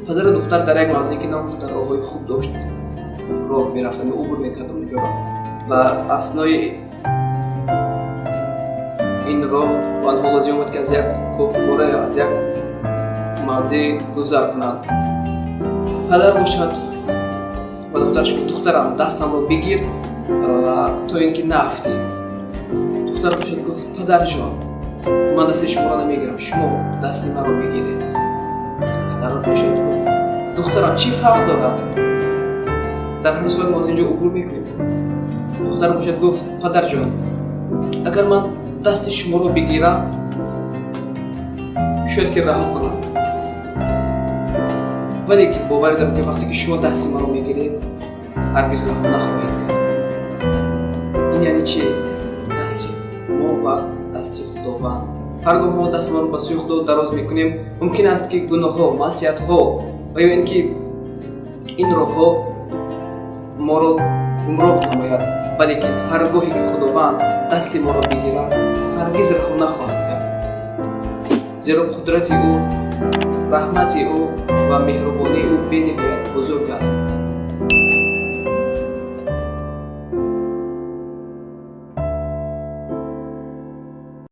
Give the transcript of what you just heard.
Падару духтар дар як мавзеъ, ки на он қадар роҳҳои хуб дошт, роҳ мерафтанд ё убур мекарданд онҷоро. Ва аснои ин роҳ ба онҳо лозим омад, ки аз як кӯҳвора ё аз як мавзеъ гузар кунанд. Падар бошад, ба духтараш гуфт: «Духтарам, дастамро бигир, ва то ин ки наафтӣ». Духтар бошад, гуфт: «Падарҷон, ман дасти шуморо намегирам, шумо дасти маро бигиред». Падар бошад, гуфт: «Духтарам, чӣ фарқ дорад? Дар ҳар сурат мо аз инҷо убур мекунем». Духтар бошад, гуфт: «Падарҷон, агар ман дасти шуморо бигирам, шояд ки раҳо кунам, вале ки боварӣ дорам, ки вақте ки шумо дасти маро мегиред, ҳаргиз раҳо нахоҳед кард». Ин яъне чи? Дасти мо ва дасти Худованд. Ҳар гоҳ мо дастмонро ба сӯи Худо дароз мекунем, мумкин аст, ки гуноҳҳо, маъсиятҳо ва ё ин ки ин роҳҳо моро гумроҳ намояд, валекин ҳар гоҳе ки Худованд дасти моро бигирад, ҳаргиз раҳо нахоҳад кард, зеро қудрати ӯ, раҳмати ӯ ва меҳрубонии ӯ бениҳоят бузург аст.